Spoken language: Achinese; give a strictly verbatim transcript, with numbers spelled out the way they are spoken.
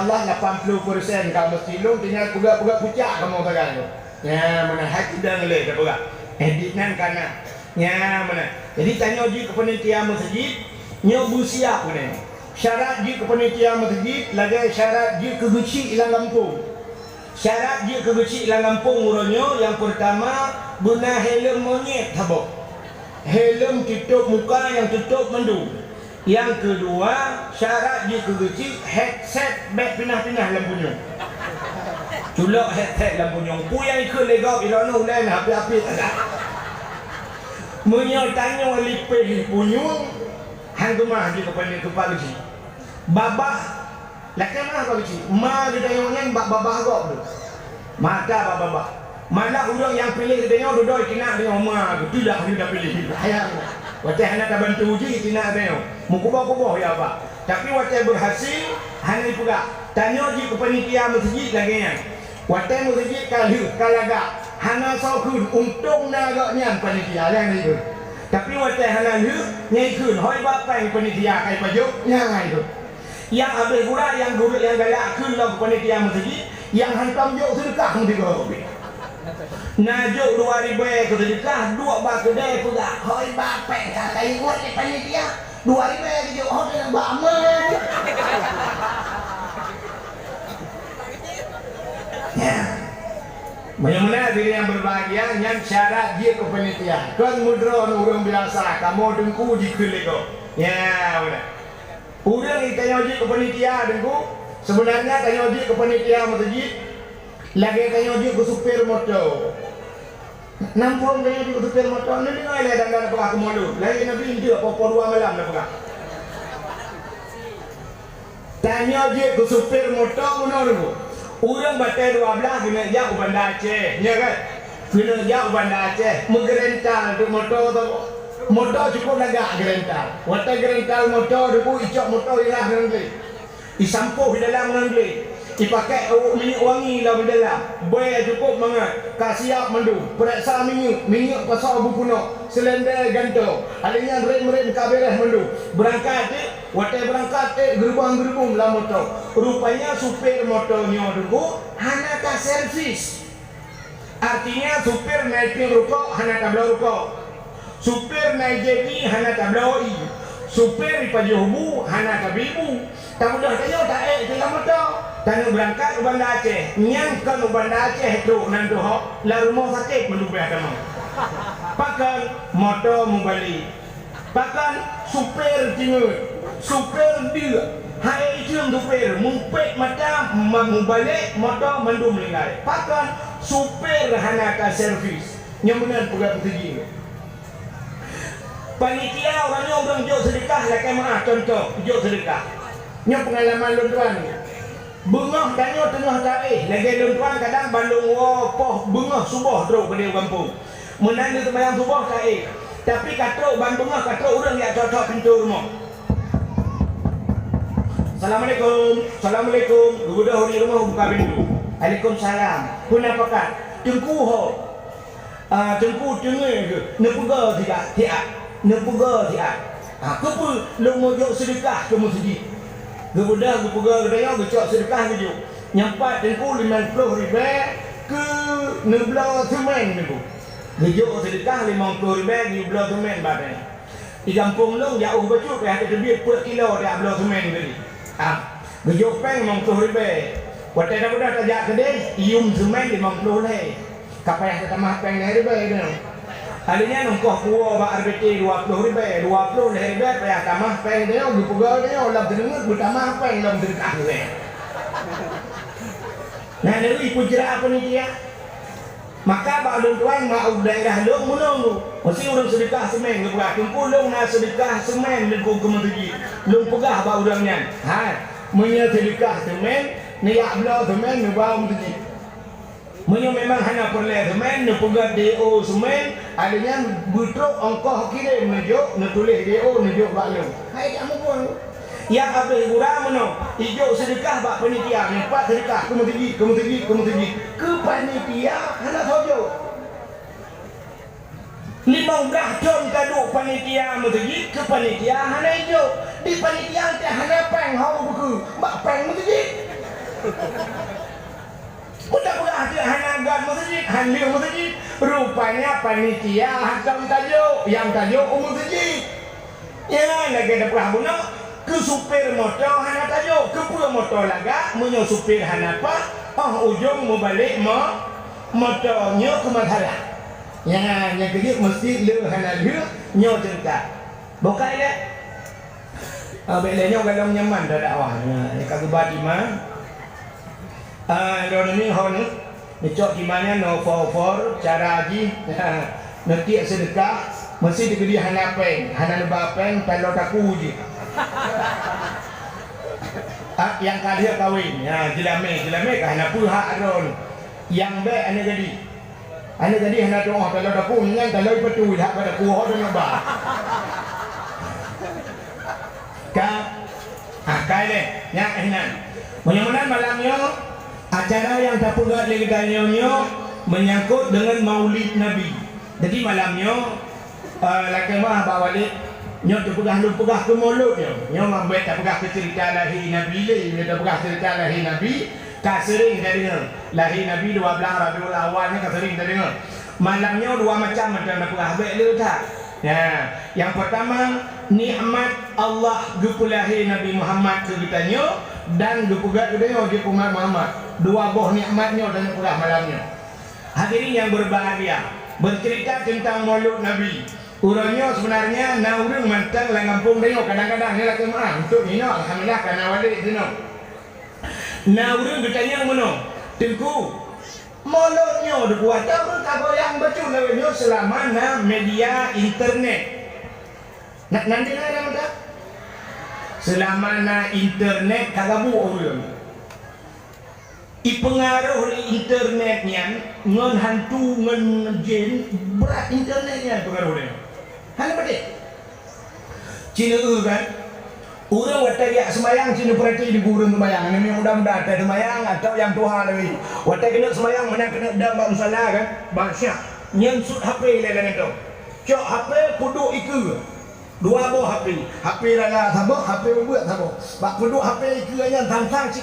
Lah lapan ploh persen ka meusti lôn, tinggai peugah-peugah pucak kamoe sagai tu. Nya, meunan hai kudang lé tapeugah. Eh, di nan kana. Nya, meunan. Jadi, tanyoe jeuet keu panitia meuseujid, nyoe beusiap keunoe. Syarat jeuet keu panitia meuseujid, lagèe syarat jeuet keu geuchik lam gampông. Syarat jeuet keu geuchik lam gampông uroe nyoe, nyang peurtama, beuna helm monyét saboh. Helm tutôp muka nyang tutôp mandum. Nyang keudua, syarat jeuet keu geuchik, headset bèk pinah-pinah lam punyueng. Culok headset lam punyueng. Peue nyang ikheun lé gob, ilôn ulèe na api-api sagai. Meunyoe tanyoe lipéh punyueng, han keumah jeuet keu panitia keu panitia. Babah Lakèe ma bak geuchik, ma geutanyoe nyan bak babah gob tu. Mata bak babah. Malah ureueng nyang piléh geutanyoe dudoe tinak tanyoe ma geuh, teulah laju tapiléh. Hayang. Watèe hana tabantu jih tinak tanyoe. Meukuboh-kuboh ya, Pak. Tapi watèe beurhasil, hana jipeugah. Tanyoe jeuet keu panitia meuseujid lagèe nyan. Watèe meuseujid ka lheueh, ka lagak. Hana soe kheun, untông na gobnyan panitia, nyan ikheun. Tapi watèe hana lheueh, nyan ikheun, hôi bak péng panitia ka ipajôh, nyan ikheun. Nyang habéh gura, nyang gurèe nyang galak kheun lom keu panitia meuseujid, nyang hantom jok seudeukah meusigoe ribèe. Na jok dua ribèe keu seudeukah, duek bak keudè peugah, "Hôi, bak péng ka tayue buet lé panitia, dua ribèe geujok hôi keu bak aman." Ya. Meunyoe meunan, hadirin yang berbahagia, nyan syarat jeuet keu panitia. Kon meudroe ureueng biasa, kamoe teungku jikheun lé gob. Ya, meunan. Ureueng nyang tanyoe jeuet keu panitia, Teungku, seubeunarnya tanyoe jeuet keu panitia meuseujid, lagèe tanyoe jeuet keu supir moto. Nam phôn tanyoe jeuet keu supir moto, neudeungoe lé dan-dan peugah keu moto. Lahé Nabi enteuk poh-poh dua malam na peugah. Tanyoe jeuet keu supir moto meunoe, Teungku. Ureueng batèe dua blaih keuneuk jak u Banda Aceh, nya kan? Keuneuk jak u Banda Aceh, meugerental teuk moto tu. Moto cukôp lagak gerental. Watèe gerental moto, Teungku, icok moto irah ngon glé. Isampôh di dalam ngon glé. Ipakèk minyeuk wangi lam di dalam. Bèe cukôp mangat. Ka siap mandum. Peuriksa minyeuk, minyeuk pasoe beupunoh. Seulendè gantoe. Alèh nyan rem-rem ka bèrèh mandum. Beurangkat, eh, watèe beurangkat, eh, geurubong-geurubong lam moto. Rupanya supir moto nyoe, Teungku, hana ka servis. Artinya, supir na ipiep rukok, hana tabloe rukok. Supir na ijép ie, hana tabloe ie. Supir ipajoh bu, hana tabri bu. Tabeudôh tanyoe taék cit lam moto. Taneuk beurangkat u Banda Aceh. Nyan kon u Banda Aceh trok nan teuhok, lam rumoh sakét meulubeh tamong. Pakon? Moto mubalek. Pakon? Supir teungeut, supir deuk. Hai, item supir, mupék mata, ma-, mubalek, moto mandum linggai. Pakon? Supir hana ka servis. Nyoe meunan peugah peuteuji. Panitia uroe nyoe ureueng jok seudeukah lakèe meu'ah, contoh, jok seudeukah. Nyoe peungalaman lôn tuan. Beungoh tanyoe teungoh taéh, lagèe lôn tuan kadang ban lôn woe poh beungoh suboh trok keudéh gampông. Meunan lheueh seumayang suboh taéh. Tapi ka trok ban beungoh ka trok ureueng jak cok-cok pintoe rumoh. "Assalamualaikum, assalamualaikum." Geubeudôh di rumoh buka pintoe. "Waalaikumsalam. Peue na pakat?" "Teungku ho." Ah, Teungku teungoh geuh, neupeugah siat, siat, neupeugah siat. Ah, keupeue lôn meujok seudeukah keu meuseujid? Geubeudôh geupeugah geutanyoe geucok seudeukah geujok. Nyan pat Teungku limong ploh ribèe keu neubloe seumén Teungku. Geujok seudeukah limong ploh ribèe geubloe seumén bak tanyoe. Di gampông lôn jauh bacut, payah tateubiet peuet kilo tajak bloe seumén tadi. Ah, geujok péng limong ploh ribèe. Watèe tabeudôh tajak keudéh, iyum seumén limong ploh lhèe. Ka payah tatamah péng lhèe ribèe nyoe. Alèh nyan ongkoh kuwoe bak R B T dua ploh ribèe, dua ploh lhèe ribèe payah tamah péng nyoe, geupeugah nyoe lam teuneuk beutamah péng lam teuneuk. Nah, nyoe ipeujra panitia. Maka bak lôn tuan mak u daerah lôn meunong tu. Meusti ureueng seudeukah seumén geupeugah, "Teungku, lôn na seudeukah seumén Teungku keu meuseujid." Lôn peugah bak ureueng nyan, "Hai, meunyoe seudeukah seumén, neujak bloe seumén neuba u meuseujid. Meunyoe memang hana peureulèe seumén, neupeugah D O seumén, alèh nyan beutrok ongkoh kirém neujok, neutuléh D O neujok bak lôn." Hai, jak muphom. Nyang habéh gura meunoe, ijok seudeukah bak panitia, nyoe pat seudeukah keu meuseujid, keu meuseujid, keu meuseujid. Keu panitia hana soe jok. Limong blah thon taduek panitia meuseujid, keu panitia hana ijok. Di panitia teuh hana péng, ho bukeu bak péng meuseujid. Peue tapeugah teuk hana göt meuseujid, han lheueh meuseujid. Rupanya panitia hantom tajok, nyang tajok u meuseujid. Nyan lagèe tapeugah bunoe, keu supir moto hana tajok, keupeue moto lagak meunyoe supir hana paih, óh ujong mubalek mo-, moto nyoe keu masalah. Nyan nyang keujeuet meuseujid le hana lheueh nyoe ceurita. Boh ka ilèe. Ah, bèk lé nyoe galom nyaman dakwah. Nyan ka geuba timang. Ah, droeneuh ho nyoe, neucok timang nyan, neufor-for cara jih, neutiek seudeukah, meusti teukeudi hana péng, hana neuba péng, taloe taku jih. Ah, nyang ka lheueh kawen, nyan jeulamé, jeulamé ka hana peue hak droeneuh. Nyang bèk aneuk gadih. Aneuk gadih hana tu'oh taloe taku, nyan taloe ipeutôi that bak taku ho teunoe ba. Ka, ah, ka ilèe, nyan, eh, nyan. Meunyoe meunan malam nyoe, acara nyang tapeugöt lé geutanyoe nyoe meunyangkot deungon Maulid Nabi. Jadi malam nyoe, eh, lakèe meu'ah bak Walid, nyoe teupeugah lôn peugah keu Maulud nyoe. Nyoe mah bèk tapeugah keu ceurita lahé Nabi lé, nyoe tapeugah ceurita lahé Nabi, ka seuring tadeungö. Lahé Nabi dua blah Rabiul Awal nyoe ka seuring tadeungö. Malam nyoe dua macam mantong tapeugah, bèk le that. Ya, nyang peurtama, nikmat Allah geupeulahé Nabi Muhammad keu geutanyoe dan geupeugöt geutanyoe jeuet umat Muhammad. Dua boh nikmat nyoe tanyoe peugah malam nyoe. Hadirin yang berbahagia, bercerita tentang Maulud Nabi. Uroe nyoe seubeunarnya na ureueng mantong lam gampông tanyoe, kadang-kadang nyoe lakèe meu'ah, untuk nyoe alhamdulillah ka na Walid sinoe. Na ureueng geutanyong meunoe, "Teungku, Maulud nyoe dikeue ata ureueng ka goyang bacut lawét nyoe seulama na media internet?" Na, nan deungoe na meuda? Seulama na internet ka gabuk ureueng. Ipeungaroh lé internet nyan ngon hantu, ngon jén, brat internet nyan peungaroh nyan. Hana padé. Ci neueu kan? Ureueng watèe jak seumayang, ci neupeurati di ureueng seumayang. Nyan muda-muda watèe seumayang atawa nyang tuha lagèe. Watèe keuneuk seumayang, meunan keuneuk dam bak musala kan? Bak syak. Nyan sut H P lé laén nyan. Cok H P, peuduek ikeue. Dua boh H P. H P raya saboh, H P ubeuek saboh. Bak peuduek H P ikeue nyan sang-sang cit.